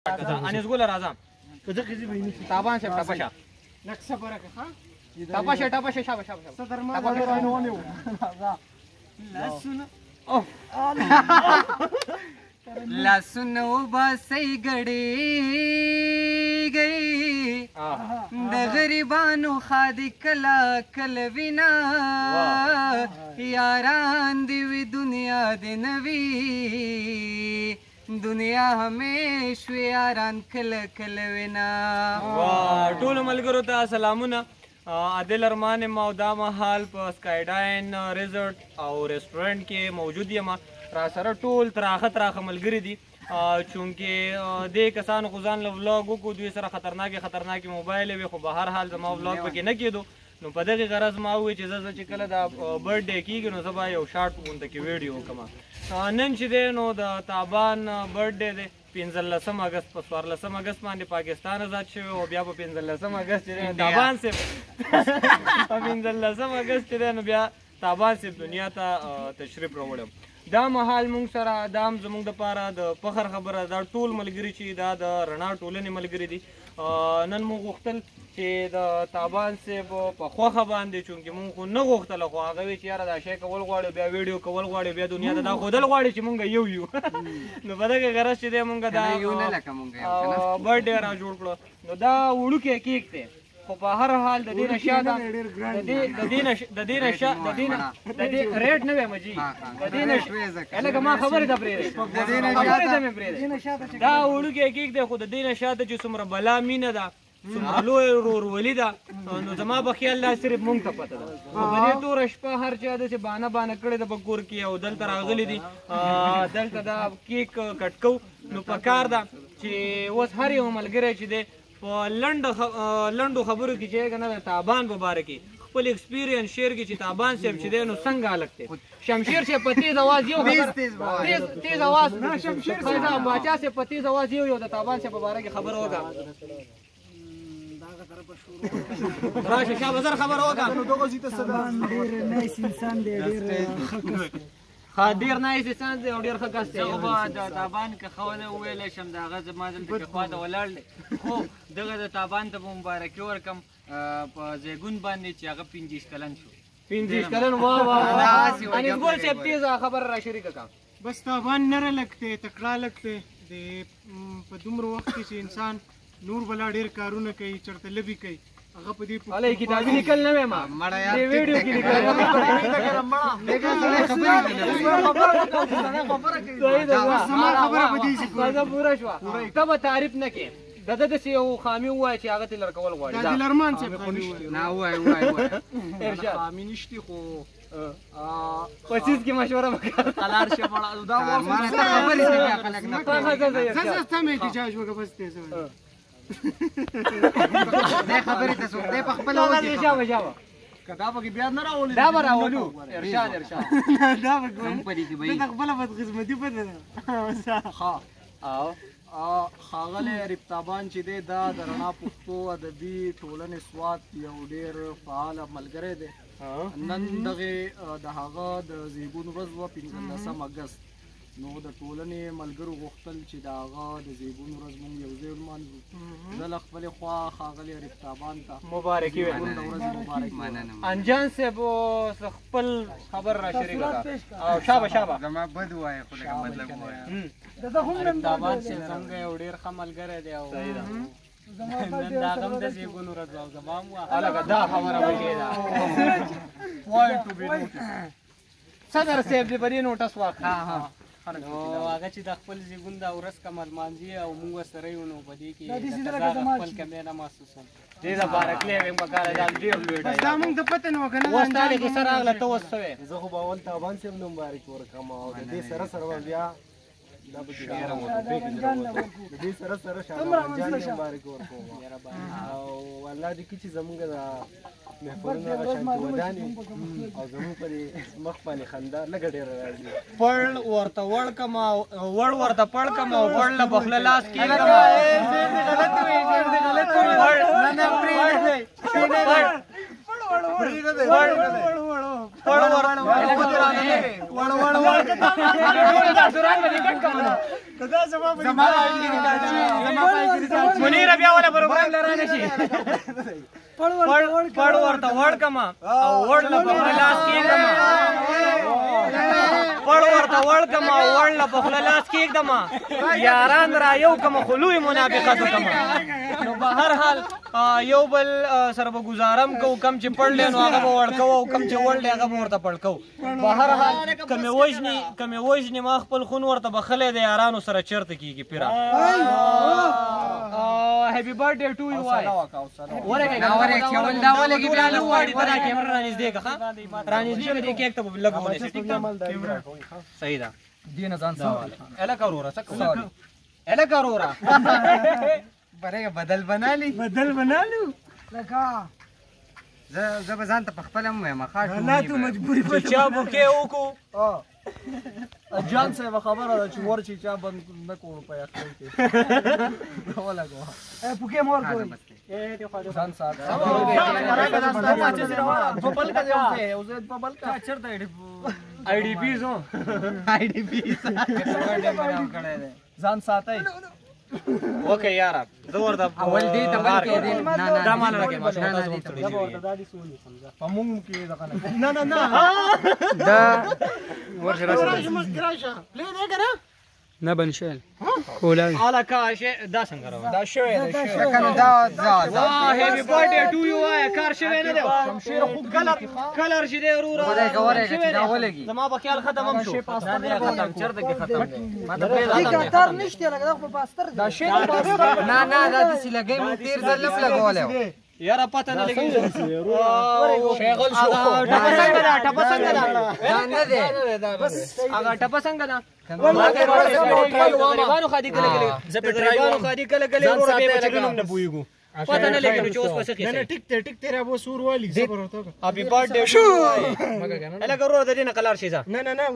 انیس ګل راځه تابان صاحب ټپشه لک صبر ها ټپشه ټپشه شابه شابه صدر ما راځه لاسونه او لاسونه وباسئ ګړېږئ د غریبانو ښادي کله کله وینا یاران دې وي دنیا دې نه وي دنیا همیش وي یاران کله کله وینا. واه ټولو ملګرو ته سلامونه. عادل ارمان یم او دا مهال په سکایډاین ریزورټ او ریسټورنټ کې موجود یم. را سره ټول تراخه تراخه ملګري دي، چونکې دې کسانو خو ځان له ولاګ وکړو، دوی سره خطرناکې خطرناکې موبایل وي، خو به هر حال زما ولاګ پکې نه کېدو. نو په دغې غرض ما وویل چې زه چې کله دا برت ډے کېږي نو زه به یو شارټ غونډه کې ویډیو وکړم. نن چې دی نو د تابان برت ډے دی، 15 اګست. په 14 اګست باندې پاکستان آزاد شوی او بیا په 15 اګست چې دی تابان صاحب، په 15 اګست چې دی نو بیا تابان صاحب دنیا ته تشریف راوړی. دا مهال مونږ سره دا هم زمونږ دپاره د فخر خبره، دا ټول ملګري چې دا د رڼا ټولنې ملګري دي. نن مونږ غوښتل چې د تابان صاحب په خوښه باندې، چونکې مونږ خو نه غوښتله، خو هغه وی چې یاره دا شی کول غواړي، بیا ویډیو کول غواړي، بیا دنیا ته دا ښودل غواړي چې مونږ یو یو. نو په دغه غرض چې دی مونږ دا برت ډے را جوړ کړو. نو دا وړوکی کیک دی، خو په هر حال د دې نشه ده، د دې نشه د دې د دې ریټ نه وایم جی، د دې نشه لکه ما خبرې ته پرېږدې، خبرې ته مې پرېږدې. دا وړوکی کیک دی، خو د دې نشه ده چې څومره بلا مینه ده، څومره لوی ورورولي ده، نو زما په خیال دا صرف مونږ ته پته ده. په دې توره شپه هر چا داسې بانه بانه کړې ده په کور کې او دلته راغلي دي، دلته دا کیک کټ کوو. نو په کار ده چې اوس هر یو ملګری چې دی په لنډو خبرو کې چې که نه د تابان په باره کې خپل ایکسپیرینس شیر کړي چې تابان صاحب چې دی نو څنګه هلک دی. شمشیر صاحب په تیز اواز یو خبره، تیز اواز، شمشیر باچا صاحب په تیز اواز یو یو د تابان صاحب په باره کې خبره وکړه. راشه شابه زر خبره وکړه. ډېر نایس انسان دی، ډېر ښه کس دی. ښه ډېر نایس انسان دی او ډېر ښه کس دی. زه به د تابان که ښه ونه وویلی شم، د هغه زما دلته کې خوا ته ولاړ دی، خو دغه د تابان ته به مبارکي ورکړم په زیږون باندې چې هغه 25 کلن شو. 25 کلن، واه واه واه. انیس ګل صاحب تیزه خبره را شریکه کړه. بس تابان نره لږ دی، تکړه لږ دی. د په دومره وخت کې چې انسان نور بلا ډېر کارونه کوي، چېرته لبي کوي، هغه په دې هلئ کتابي لیکل نه وایم، دې ویډیو کې لیکل. زما خبره په دې څه پوره شوه. ته به تعریف نه کې د ده داسې یو خامي ووایه چې هغه ترې لر کول غواړي. د عادل ارمان صاحب خامي ووایه. نه ووایه ووایه ووایه. ارشاد خامي نشتي، خو په څیز کې مشوره وکړه. قلار شه مړه دا مانه ته خبرې دې بیا خلک نه زه ته مې احتجاج وکړه بس دی. زه دې خبرې ته څوک دی په خپله وکړي. شابه شابه که دا پکې بیا نه راولي دا به راولو. ارشاد ارشاد دا به زموږ په دې کې به د خپله بدقسمتي پته ده. ښه او ښاغلی عارف تابان چې دی دا د رڼا پښتو ادبي ټولنې سوات یو ډېر فعال ملګری دی. نن دغې د هغه د زیږون ورځ وه، 15 اګست. نو د ټولنې ملګرو غوښتل چې د هغه د زیږون ورځ مونږ یو ځای ولمانځو. زه له خپلې خوا ښاغلي عارف تابان ته مبارکي وایم، د ورځې مبارکي وایم. انجان صاحب خپل خبر را شریک کړه. او شابه شابه زما بد وایه خو لږه مطلب ووایه. تابان صاحب زموږ یو ډېر ښه ملګری دی او نن د هغه هم د زیږون ورځ وه او زما هم وه. هلکه دا خبره بجې ده. پوینټ ټو بي نوټس. صدر صاحب دې په دې نوټس واخلي. نو هغه چې د خپل زیږون دا ورځ کومه لمانځي او موږ ورسره یو، نو په دې کې زه خپل کمی نه محسوسوم. دې دپاره کلیم پکار دی، دا ډېر لوی بس دا موږ ته پته نه وه که نه. اوس تا دې کیسه راغله، ته اوس څه وایې؟ زه خو به اول تابان صاحب له مبارکي ورکړم او د دې سره سره به بیا دا به د دې سره سره شاه جان له مبارکي ورکوم. او الله دې کړي چې زمونږ د محفلونه هغه شانتې ودان وي او زمونږ په دې مخ باندې خندا لږه ډېره راځي. پړ ورته وړ کم او وړ ورته پړ کم او پړ له په خوله لاس کېږدم. نه نه پرېږدئ. پړ پړ ور وړ وړ وړ دا سوران باندې کټ کوم دا زما زما منیر بیا ولا پروګرام لرانه شي پړ پړ ورته وړ کما او وړ له په لاس کېږم پړ ورته وړ کما او وړ له په لاس کېږم یاران را یو کما خلوی منافقت کما نو به هر حال یو بل سره به گزارم کو کم چې پړل نو هغه به وړ کو او کم چې وړل هغه به ورته پړ کو به هر حال کمې وژني ما خپل خون ورته بخلې د یارانو سره چرته کیږي پیرا هپی برثډے ټو یو وای ورګه دا ولګي بیا له واړی ته کیمرا را نږدې که را نږدې دې کیک ته لګ ونیسې ټیک ده صحیح ده دې نه ځان سره الکه وروره څه کوې الکه وروره برېګه بدل بنا لی بدل بنا لو لکه زه به ځان ته په خپله هم وایم ښه نه ته مجبوري چې چا بوکې وکړو جان صاحب خبره ده چې ور چې چا بند نه کولو په یخنۍ کې ولګوه پوکې مور کوي ځان ساته په بل کا چېرته آی ډي پیز هو آی ډي پیز ځان ساتئ اوکې یاره زه ورته اول دې ته بل کې دې نه نه دا مال راکې ماشوم تاسو هم ستړي شوي په مونږ کې دغه نه نه نه دا ورشه راشه پلی دی که نه نه بنشل کولاوي الکه دا څنګه راوړه دا شوی دی کنه دا دا واه هپی برثډے ټو یو وای کار شوی نه دی شمشیر خوب کلر کلر چې دی وروره ورګه چې دا ولګي زما په خیال ختم هم شو نه ختم چرته کې ختم دی ما ته دې کتار نشته لکه دا په پاستر دی دا شی پاستر نه نه دا د لګي مو تیر ځل لم لګولې یاره پته نه لګي شغل شو ټپه څنګه ده ټپه څنګه ده دا نه دی بس هغه ټپه څنګه ده غریبانو خادي کله کله غریبانو خادي کله کله وروره به بچګنوم نه پوهیږو پته نه لګي چې اوس پسې نه نه ټیک ته ټیک ته را بو سور والی صبر ورته هپی برثډے شو الګ وروره د دې نه قلار شي نه نه نه.